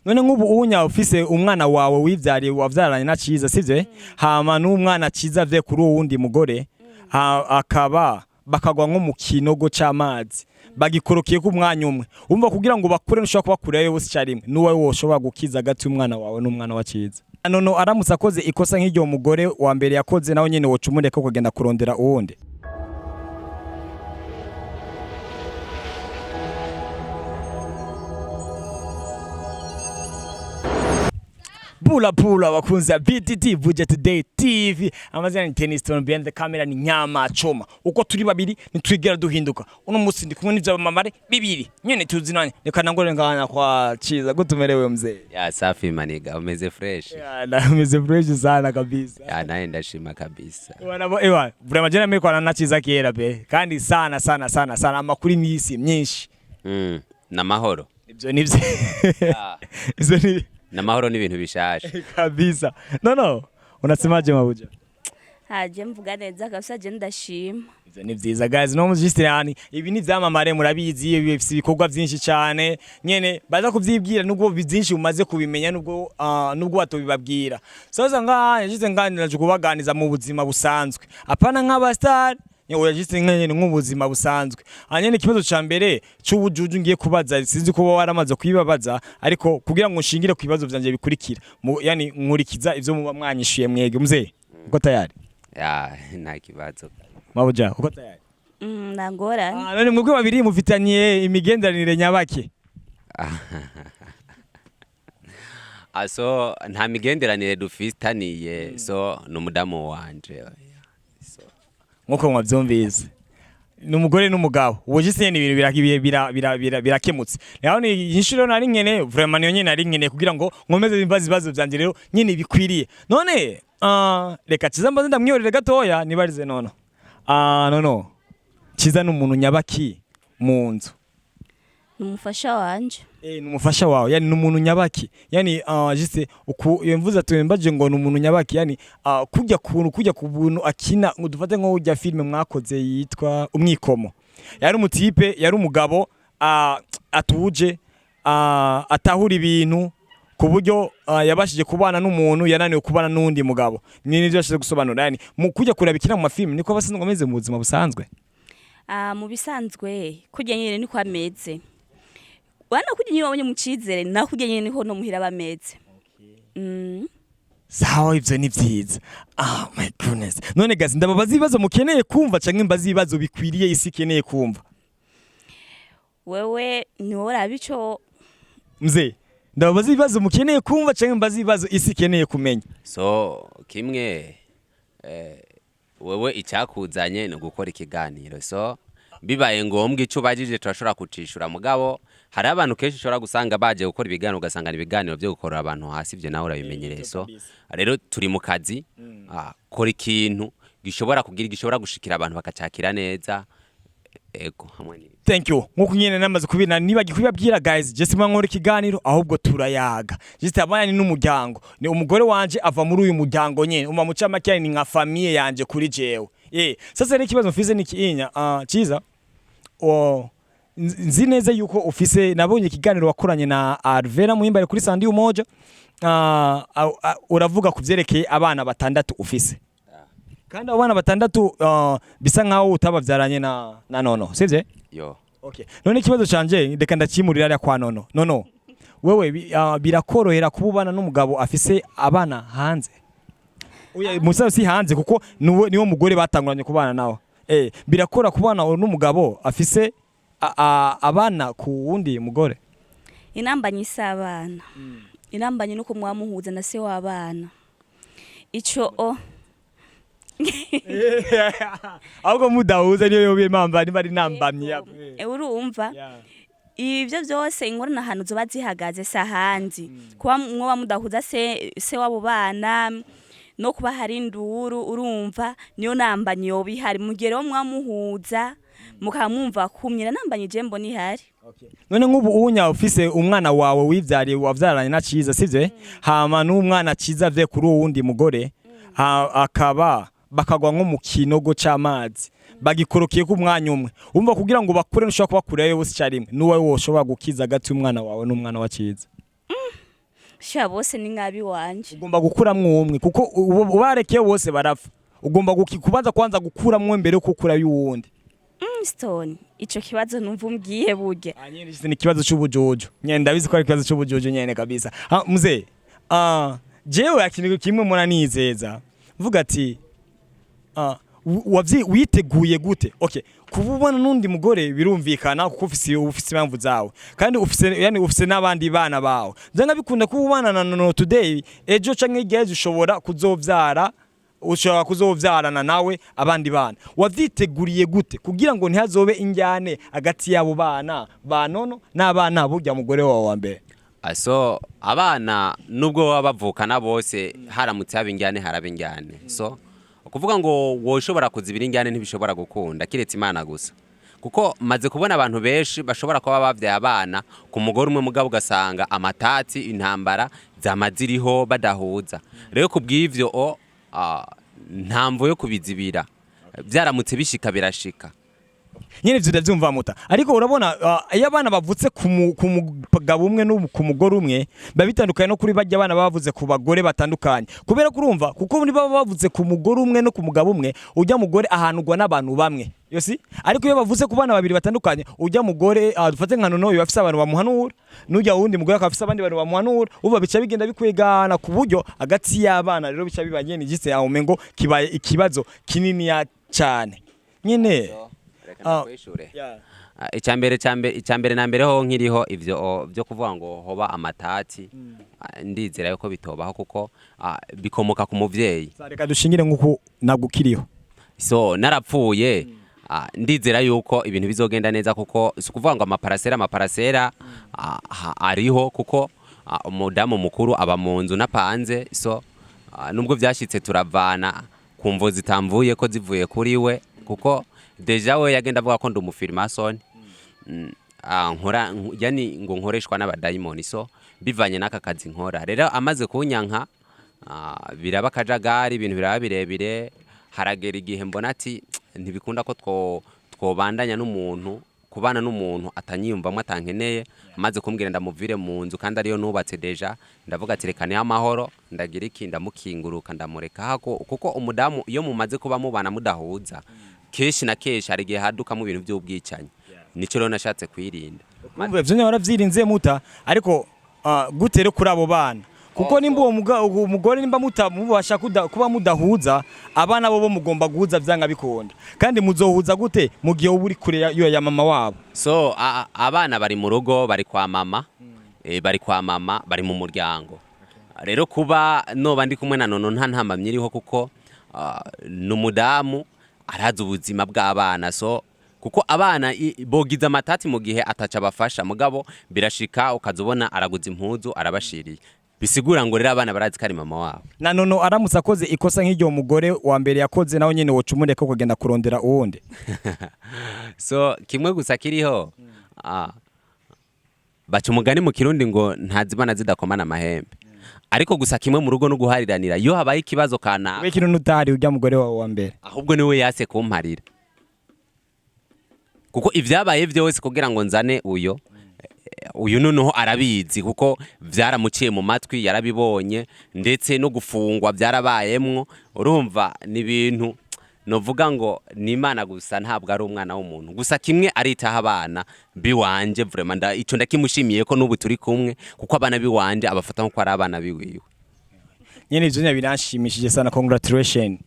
None nk'ubu unya ufise umwana wawe wivyariye, wavyaranye na Ciza, sivyo? Hama n'umwana Ciza avye kuri uwo wundi mugore, akaba bakagwa nko mu kinogo c'amazi, bagikorokeye ku mwanya umwe, umva, kugira ngo bakure ntushobora kubakurayo bose icarimwe. N'uwawe woshobora gukiza hagati y'umwana wawe n'umwana wa Ciza? Nono aramutse akoze ikosa nk'iryo mugore wa mbere yakoze, nawe nyene woca umureka ukagenda kurondera uwundi? Pula pula, abakunzi ya BTT, Buja Today TV. Amazina ni Tennis Stone, behind the camera ni Nyama Choma. Uko turi babiri ntitwigera duhinduka. Uno munsi ndi kumwe n'ivyamamare bibiri nyene tuzinanye. Reka nangore ngana kwa Chiza. Gutumerewe mzee? Ya, safi maniga, umeze fresh? Ya, na meze fresh sana kabisa. Ya, naye ndashima kabisa. Wana ewa, vraiment jana mimi kwa na Chiza kera pe, kandi sana sana sana sana, amakuru imisi myinshi. Namahoro. Ivyo nivyo, ivyo ni Namahoro n'ibintu bishasha. Kabisa. No no, unasemaje mabuja? Haje mvuga neza kabisa, je ndashima. Ivyo ni vyiza guys. No mujiste, yani ibi ni vyamamare, murabizi, bifise ibikorwa vyinshi cyane nyene baza kuvyibwira, nubwo byinshi umaze kubimenya, nubwo batobibabwira. Sasa ngaha yagize nganira kubaganiza mu buzima busanzwe, apana nk'aba star. Oya, juste nyene nk'ubuzima busanzwe. Hanyene ikibazo ca mbere c'ubujuju ngiye kubaza, sinzi kuba waramaze kubibabaza, ariko kugira ngo nshingire ku bibazo vyanje bikurikira, yani nkurikiza ivyo muba mwanyishuye mwege. Mzee, uko tayari? Ya, nta kibazo. Mabuja, uko tayari? Nangorane. Ah, none mwebwe babiri mufitaniye imigenderanire nyabaki? Ah, so nta migenderanire dufitaniye, so ni umudamu wanje. Nkuko mwavyumvise, ni umugore n'umugabo. Ubu juste ni ibintu birakemutse. Rero ni inshuro nari nkene, vraiment niyo nyene nari nkeneye kugira ngo nkomeze imbaza ibibazo vyanje rero nyene bikwiriye. None reka Ciza mbaze ndamwiyorere gatoya, nibarize nono. Nono Ciza ni umuntu nyabaki mu nzu? Ni umufasha wanje. Eh, ni umufasha wawe. Yani ni umuntu nyabaki? Yani juste uku mvuze ati mbaje ngo ni umuntu nyabaki, yani kujya kuntu kujya ku buntu akina, ngo dufate nko ujya filme mwakoze yitwa Umwikomo, yari umutipe, yari umugabo atuje, atahura ibintu ku buryo yabashije kubana n'umuntu yananiwe kubana n'undi mugabo. Ni nivyo yashize gusobanura. Yani mu kujya kureba ikina mu mafilme, niko abasanzwe ameze mu buzima busanzwe? Ah, mu bisanzwe kurya nyene niko ameze. Wana kurya nyene wabonye mu cizere, na kurya nyene niko no muhira bameze. Sawa, ivyo ni vyiza. Ah, my goodness. None guys, ndababaza ibibazo mukeneye kumva canke mbaza ibibazo bikwiriye isi ikeneye kumva? Wewe ni wowe uraba ico. Mzee, ndababaza ibibazo mukeneye kumva canke mbaza ibibazo isi ikeneye kumenya? So kimwe, wewe icyakuzanye ni ugukora ikiganiro, so bibaye ngombwa icyo ubajije turashobora kucishura. Mugabo hari abantu kenshi ushobora gusanga baje gukora ibiganiro, ugasanga ni ibiganiro byo gukorera abantu hasi. Ibyo nawe urabimenyereye. So rero turi mu kazi, kora ikintu gishobora kugira, gishobora gushikira abantu bakacakira neza, ego, hamwe n'ibyo. Thank you. Nkuko nyene namaze kubina, nibagiye kubibabwira guys, je simba nkora ikiganiro, ahubwo turayaga. Just abana ni n'umuryango, ni umugore wanje ava muri uyu muryango nyene, uma muca make ni nka famille yanje kuri jewe. Sasa rero ikibazo mfise ni kiinya, Ciza, nzi neza yuko ufise, nabonye ikiganiro wakoranye na Arvera Muhimbare kuri Sandi Umoja, uravuga ku vyerekeye abana batandatu ufise, kandi abo bana batandatu bisa nkaho utabavyaranye na Nono, sivyo? Yo. Okay. None ikibazo canje reka ndakimurira ariya kwa Nono. Nono, wewe birakorohera kuba ubana n'umugabo afise abana hanze? Oya, musa si hanze, kuko niwe niwo mugore batanguranye kubana nawe. Birakora kubana n'umugabo afise abana ku wundi mugore? Inambanyi si abana, inambanyi nuko mwamuhuza na se w'abana ico o. Ahubwo mudahuza niyo yoba impamba, niba ari nambamye ya. Urumva ivyo byose, ingorane ahantu zoba zihagaze si ahandi, kuba mwoba mudahuza se w'abo bana no kuba hari induru, urumva niyo nambanyi yoba ihari. Mu gihe rero mwamuhuza mukaba mwumva kumye, na nambanyi je mbona ihari. None nk'ubu unya ufise umwana wawe wivyariye, wavyaranye na Ciza, sivyo? Hama n'umwana Ciza avye kuri uwo wundi mugore, akaba bakagwa nko mu kinogo c'amazi, bagikorokeye ku mwanya umwe, umva, kugira ngo bakure ntushobora kubakurayo bose icarimwe. N'uwawe woshobora gukiza hagati y'umwana wawe n'umwana wa Ciza? Sha, bose ni nkabi wanje. Ugomba gukuramwo umwe, kuko ubarekeye bose barapfa. Ugomba kubanza kwanza gukuramwo mbere yo gukura y'uwundi. Stone, ico kibazo numva umbwiye burya. Ah, nyene ni ikibazo c'ubujuju nyene, ndabizi ko ari ikibazo c'ubujuju nyene kabisa. Ha, mzee, jewe akintu kimwe muranizeza, mvuga ati witeguye gute? Okay, kuba ubona n'undi mugore birumvikana, kuko ufise impamvu zawe, kandi ufise, yani ufise n'abandi bana bawe. Byanga bikunda kuba ubana na Nono today, ejo canke hirya y'ejo ushobora kuzovyara, ushobora kuzovyarana nawe abandi bana. Wavyiteguriye gute kugira ngo ntihazobe injyane hagati y'abo bana ba Nono n'abana burya mugore wawe wa mbere? So abana nubwo baba bavukana bose, haramutse haba injyane, haraba injyane. So ukuvuga ngo woshobora kuzibira injyane ntibishobora gukunda, kiretse Imana gusa, kuko maze kubona abantu benshi bashobora kuba bavyaye abana ku mugore umwe, mugabo ugasanga amatati, intambara zama ziriho, badahuza. Rero ku bw'ivyo nta mvo yo kubizibira, byaramutse bishika birashika. Nyene ivyo ndavyumva muta, ariko urabona iyo abana bavutse ku mugabo umwe no ku mugore umwe biba bitandukanye no kuri barya abana bavuze ku bagore batandukanye, kubera ko urumva, kuko niba bavuze ku mugore umwe no ku mugabo umwe, ujya mugore ahanurwa n'abantu bamwe yosi. Ariko iyo bavuze ku bana babiri batandukanye, ujya mugore, dufate nka Nono, bafise abantu bamuhanura, n'ujya wundi mugore akaba afise abandi bantu bamuhanura, uba bica bigenda bikwegana ku buryo hagati y'abana rero bica biba nyene igise aho umengo kibaye ikibazo kininiya cyane nyene. Reka ndakwishure. Yeah. Icyambere na mbere ho nkiriho ivyo byo kuvuga ngo hoba amatati, ndizera yuko bitobaho, kuko bikomoka ku muvyeyi. Reka dushingire nk'uko ntabwo ukiriho. So narapfuye, ndizera yuko ibintu bizogenda neza, kuko si ukuvuga ngo amaparasera ariho, kuko umudamu mukuru aba mu nzu napanze. So nubwo byashitse turavana ku mvo zitamvuye ko zivuye kuri we, kuko déjà we yagenda avuga ko ndi umufirimasoni, nkora yani ngo nkoreshwa n'abadayimoni. So bivanye n'aka kazi nkora rero, amaze kunyanka, biraba akajagari, ibintu biraba birebire. Haragera igihe mbona ati ntibikunda ko twobandanya n'umuntu, kubana n'umuntu atanyiyumvamo, atankeneye. Amaze kumbwira ndamuvire mu nzu kandi ariyo nubatse déjà, ndavuga ati reka niyo amahoro, ndagira iki, ndamukinguruka, ndamureka hako. Kuko umudamu iyo mumaze kuba mubana mudahuza, kenshi na kenshi hari igihe hadukamo ibintu by'ubwicanyi. Nico rero nashatse kwirinda. Urumva ivyo nyine waravyirinze muta, ariko gute rero kuri abo bana? Kuko nimba uwo mugore nimba mubasha kuba mudahuza, abana bo mugomba guhuza vyanga bikunda. Kandi muzohuza gute mu gihe uba uri kure ya mama wabo? So abana bari mu rugo, bari kwa mama, bari kwa mama, bari mu muryango. Rero kuba noba ndi kumwe na Nono nta ntamamyi iriho, kuko ni umudamu arazi ubuzima bw'abana. So kuko abana bogize amatati mu gihe ataca abafasha, mugabo birashika ukaza ubona araguza impuzu arabashiriye, bisigura ngo rero abana barazi ko ari mama wabo. Na Nono aramutse akoze ikosa nk'iryo mugore wa mbere yakoze, nawe nyene woca umureka ukagenda kurondera uwundi? So kimwe gusa kiriho, baca umugani mu Kirundi ngo ntazibana zidakomana amahembe. Ariko gusa kimwe mu rugo no guhariranira iyo habaye ikibazo kanaka. We kino nutari urya mugore wawe wa mbere? Ahubwo niwe yase kumparira, kuko ibyabaye byose kugira ngo nzane uyo uyu noneho arabizi, kuko byaramuciye mu matwi, yarabibonye, ndetse no gufungwa byarabayemwo. Urumva ni ibintu novuga ngo ni Imana gusa, ntabwo ari umwana w'umuntu. Gusa kimwe aritaho abana biwanje vraiment, ico ndakimushimiye ko n'ubu turi kumwe, kuko abana biwanje abafata nkuko ari abana biwiwe. Nyene ivyo nyene biranshimishije sana, congratulation.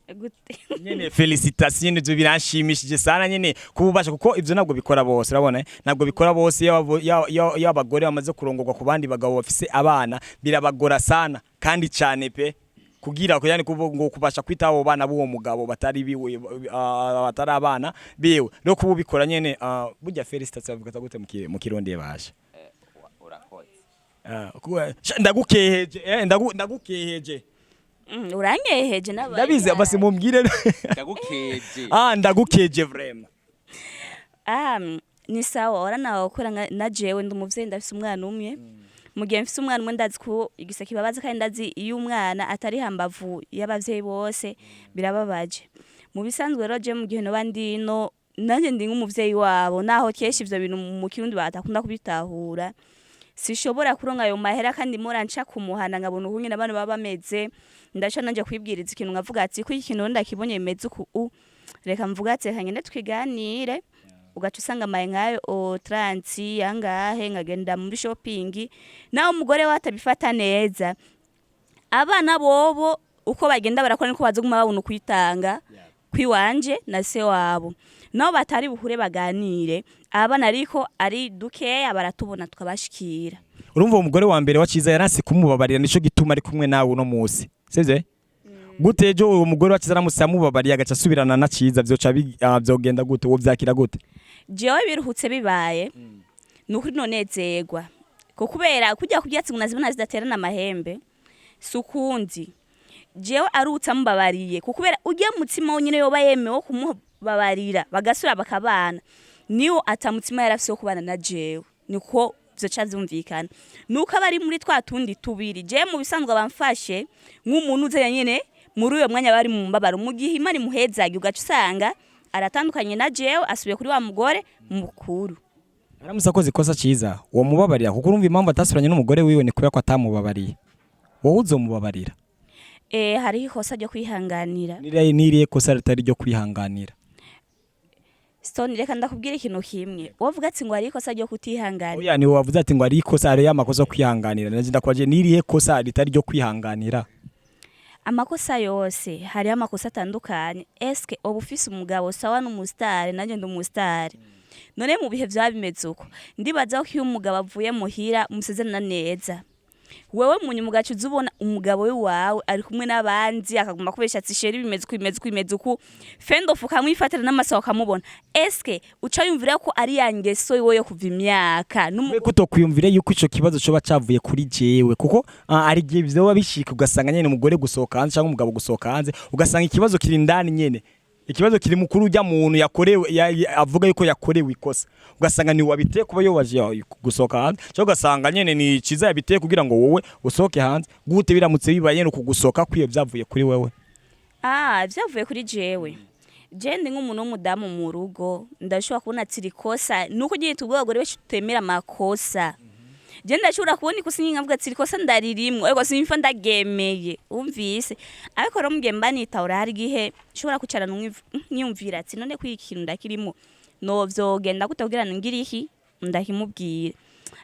Gute? Nyene félicitations, nyene ivyo biranshimishije sana nyene kububasha, kuko ivyo ntabwo bikora bose. Urabona, ntabwo bikora bose. Iyo abagore bamaze kurongorwa ku bandi bagabo bafise abana, birabagora sana kandi cyane pe, kugira ko yani ngo kubasha kwita abo bana b'uwo mugabo batari biwe, batari abana biwe. No kuba ubikora nyene, burya félicitations bavuga gute mu Kirundi basha? Ndagukeheje, ndagukeheje. Urankeheje n'abaye. Ndabizi, basi mumbwire. Ndagukeje. Ndagukeje vraiment. Ni sawa, ora nawe ukora na jewe ndi umuvyeyi, ndafise umwana umwe. Mu gihe mfise umwana umwe, ndazi ko igisa kibabaza, kandi ndazi iyo umwana atari hambavu y'abavyeyi bose birababaje. Mu bisanzwe rero je mu gihe noba ndino, nanjye ndi nk'umuvyeyi wabo, naho kenshi ivyo bintu mu Kirundi batakunda kubitahura. Sishobora kuronka ayo mahera kandi mpora nca kumuhana, nkabona ukungene abana baba bameze. Ndaca nanje kwibwiriza ikintu, nkavuga ati ko iki kintu ndakibonye bimeze uku, reka mvuga ati reka ngende twiganire. Ugaca usanga amaye nkayo o 30 angahe, nkagenda muri shopping. Naho umugore we atabifata neza, abana bobo uko bagenda barakora niko bazoguma babona ukwitanga kwiwanje na se wabo. Nabo batari buhure baganire abana, ariko ari dukeya baratubona tukabashikira. Urumva, uwo mugore wa mbere wa Ciza yaranse kumubabarira, nico gituma ari kumwe nawe uno musi, sivyo? Gute ejo uwo mugore wa Ciza aramutse amubabariye, agaca asubirana na Ciza, vyoca vyogenda gute? Wo vyakira gute? Jewe biruhutse bibaye, ni ukuri nonezerwa, ko kubera kujya kubyatsi ngo nazibona zidaterana amahembe. Si ukundi, jewe arutse amubabariye, kuko kubera ujya mutsima wonyene yoba yemewe wo kumubabarira bagasubira bakabana, niwo atamutsima yarafise wo kubana na jewe. Niko vyoca vyumvikana, nuko aba ari muri twa tundi tubiri. Jewe mu bisanzwe bamfashe nk'umuntu uze nyene muri uyo mwanya bari mu mbabaro, mu gihe Imana imuhezaga, ugaca usanga aratandukanye na jewe, asubiye kuri wa mugore mukuru. Aramutse akoze ikosa, Ciza, uwo mubabarira? Kuko urumva, impamvu atasubiranye n'umugore wiwe ni kubera ko atamubabariye. Wowe uzomubabarira? Hariho ikosa ryo kwihanganira. Niriye kosa ritari ryo kwihanganira? Stone, reka ndakubwira ikintu kimwe. Wovuga ati ngo hariho ikosa ryo kutihanganira. Oya, ni wavuze ati ngo ari ikosa, ari amakosa yo kwihanganira. Naje ndakwaje, niriye kosa ritari ryo kwihanganira? Amakosa yose, hariho amakosa atandukanye. Eske uba ufise umugabo sawa n'umusitari, nanjye ndi umusitari. None mu bihe vyaba bimeze uko, ndibaza ko iyo umugabo avuye muhira musezerana neza, wewe munyuma ugaca uza ubona umugabo wawe ari kumwe n'abandi, akaguma kubesha ati chéri, bimeze uku, bimeze uku, bimeze uku, fendofu ukamwifatira n'amasaha ukamubona, eske uca yumvira ko ari ya ngeso yiwe yo kuva imyaka Mbe kutokwiyumvire yuko ico kibazo coba cavuye kuri jewe? Kuko ari igihe vyoba bishika, ugasanga nyene umugore gusohoka hanze cyangwa umugabo gusohoka hanze, ugasanga ikibazo kiri indani nyene, ikibazo kiri mukuru ujya muntu yakorewe avuga yuko yakorewe ikosa, ugasanga ni wabiteye kuba yobaje gusohoka hanze, cyangwa ugasanga nyene ni Ciza yabiteye kugira ngo wowe usohoke hanze. Gute biramutse bibaye nyene kugusohoka kwiyo vyavuye kuri wewe? Ah, vyavuye kuri jewe. Je ndi nk'umuntu w'umudamu mu rugo, ndashobora kubona ati iri kosa, nuko ugiye tubwo abagore benshi tutemera amakosa. Je ndashobora kubona ikosa nyine nkavuga ati iri kosa ndaririmwo, ariko simfa ndagemeye umvise. Ariko rero mugihe mba nitahura, hari igihe nshobora kwicara nkiyumvira ati none ko iki kintu ndakirimo, no vyogenda gute kugira ngo ngire iki ndakimubwire?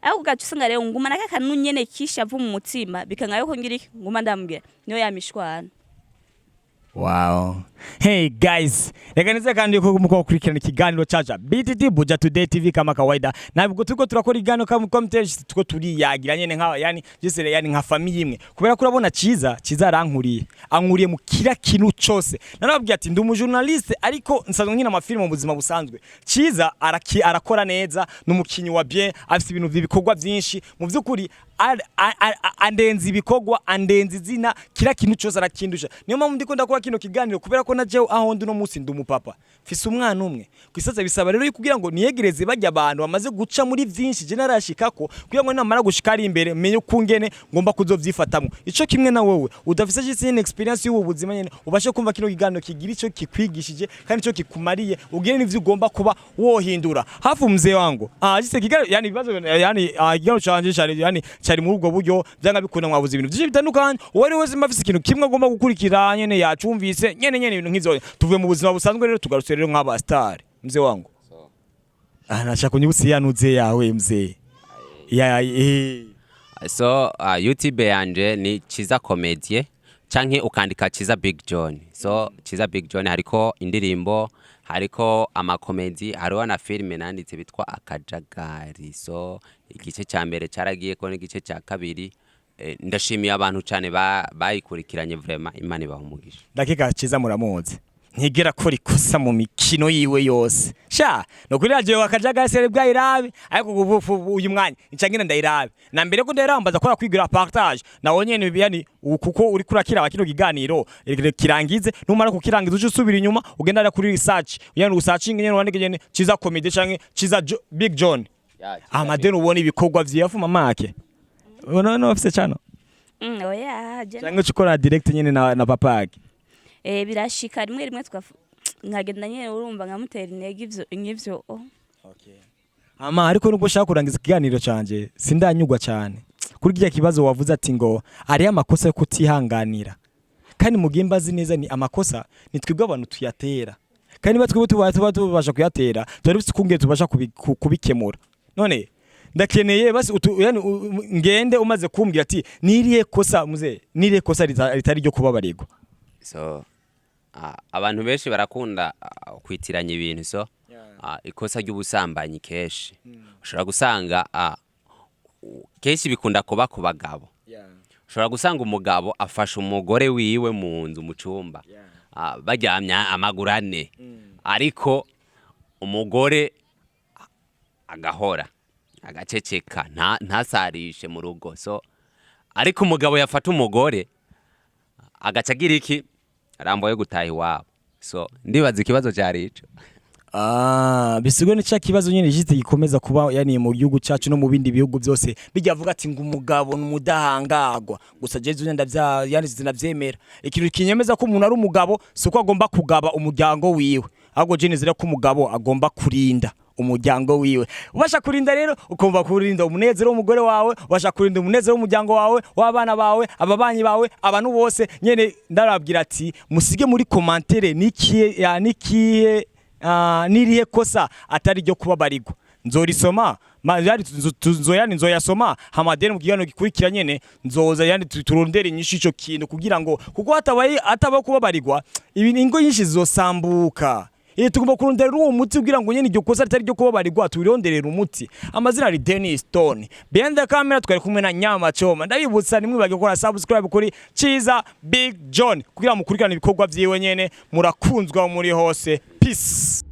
Ariko ugaca usanga rero nguma na kakantu nyene kishavu mu mutima, bikanga yuko ngira iki nguma ndamubwira, niyo yamishwana. Wow. Hey guys, reka nize kandi yuko muko gukurikirana ikiganiro caca BTT Buja Today TV kama kawaida. Ntabwo turiko turakora ikiganiro kama komiteje, tuko turiyagira nyene nka yani just yani nka famille imwe. Kubera ko urabona Ciza, Ciza arankuriye. Ankuriye mu kira kintu cose. Narababwiye ati ndi umu journaliste, ariko nsanzwe nkina amafilm mu buzima busanzwe. Ciza arakora neza, ni umukinyi wa bien, afite ibintu by'ibikorwa byinshi. Mu by'ukuri andenza ibikorwa, andenza izina, kira kintu cyose arakindusha. Niyo mpamvu ndiko ndakora kino kiganiro, kubera ko na jewe aho ndi no munsi ndi umupapa, mfise umwana umwe kwisaza. Bisaba rero kugira ngo niyegereze bajya abantu bamaze guca muri vyinshi je narashikako, kugira ngo namara gushika ari imbere menye ukungene ngomba kuzovyifatamwo. Ico kimwe na wewe udafise just nyene experience y'ubu buzima nyene, ubashe kumva kino kiganiro kigira ico kikwigishije kandi ico kikumariye, ugire n'ivyo ugomba kuba wohindura. Hafu mzee wangu, just kiganiro yani ibibazo yani ikiganiro canje cari yani cari muri ubwo buryo. Vyanga bikunda mwabuze ibintu vyinshi bitandukanye. Uwo ari wese mba afise ikintu kimwe agomba gukurikira nyene yacumvise nyene nyene ibintu nk'ivyo. Tuvuye mu buzima busanzwe rero, tugarutse rero nk'aba star. Mzee wangu, nashaka kunyibutsa yanuze yawe mzee ya So YouTube yanje ni Ciza Comedie, canke ukandika Ciza Big John. So Ciza Big John hariko indirimbo, hariko amakomedi, hariho na filime nanditse bitwa Akajagari. So igice ca mbere caragiyeko n'igice ca kabiri. Ndashimiye abantu cane bayikurikiranye, vraiment Imana ibaha umugisha. Dakika Ciza muramuzi, ntigera akora ikosa mu mikino yiwe yose. Sha no kuri radio Akajagari sere bwayirabe, ariko ubu uyu mwanya nca ngenda ndayirabe. Na mbere ko ndayiraba mbaza kora kwigira partage nawo nyene, yani kuko uri kurakira kino kiganiro kirangize. Numara kukirangiza uje usubira inyuma, ugenda ara kuri research, yani usearching nyene, wandike nyene Ciza Comedy canke Ciza Big John. Amadeni ubona ibikorwa vyiyafu mamake no afise chano. Oya je. Canke ukora direct nyene na papa yake. Birashika rimwe rimwe, nkagenda nyene urumva nkamutera intege ivyo nk'ivyo oh. Ama ariko nubwo ushaka kurangiza ikiganiro canje, sindanyugwa cyane kuri kirya kibazo wavuze ati ngo ariyo amakosa yo kutihanganira. Kandi mu gihe mbazi neza ni amakosa ni twebwe abantu tuyatera, kandi niba twebwe tuba tubasha kuyatera, tuba dufite ukungene tubasha kubikemura. None ndakeneye basi yani ngende umaze kumbwira ati nirihe kosa, muze, nirihe kosa ritari ryo kubabarirwa? So abantu benshi barakunda kwitiranya ibintu. So ikosa ry'ubusambanyi kenshi ushobora gusanga kenshi bikunda kuba ku bagabo. Ushobora gusanga umugabo afashe umugore wiwe mu nzu, mu cyumba, baryamye amaguru ane, ariko umugore agahora agaceceka, ntasarishe mu rugo. So ariko umugabo yafata umugore agaca agira iki arambo yo gutaha iwabo. So ndibaza ikibazo cyari ico. Ah, bisigwe ni cya kibazo nyine jite gikomeza kuba yani mu gihugu cyacu no mu bindi bihugu byose, bijya avuga ati ngo umugabo ni umudahangagwa. Gusa jewe ndavya yani sinavyemera. Ikintu kinyemeza ko umuntu ari umugabo si uko agomba kugaba umuryango wiwe, ahubwo je nizera ko umugabo agomba kurinda umuryango wiwe. Ubasha kurinda rero, ukumva kurinda umunezero w'umugore wawe, ubasha kurinda umunezero w'umuryango wawe, w'abana bawe, ababanyi bawe, abantu bose nyene. Ndarabwira ati musige muri commentaire nikiye ya nikiye nirihe kosa atari ryo kubabarirwa. Nzorisoma yani yani nzoyasoma hamadeni mu kiganiro gikurikira nyene. Nzoza yani turondere inyishu ico kintu, kugira ngo kuko hatabaye ataba kubabarirwa, ibi ingo nyinshi zizosambuka. Tugomba kurondera uwo muti kugira ngo nyene iryo kosa ritari ryo kubabarirwa tubironderere umuti. Amazina ari Dennis Stone, behind the camera twari kumwe na Nyama Choma. Ndabibutsa, nimwibage gukora subscribe kuri Ciza Big John kugira mukurikirane ibikorwa vyiwe nyene. Murakunzwa aho muri hose. Peace.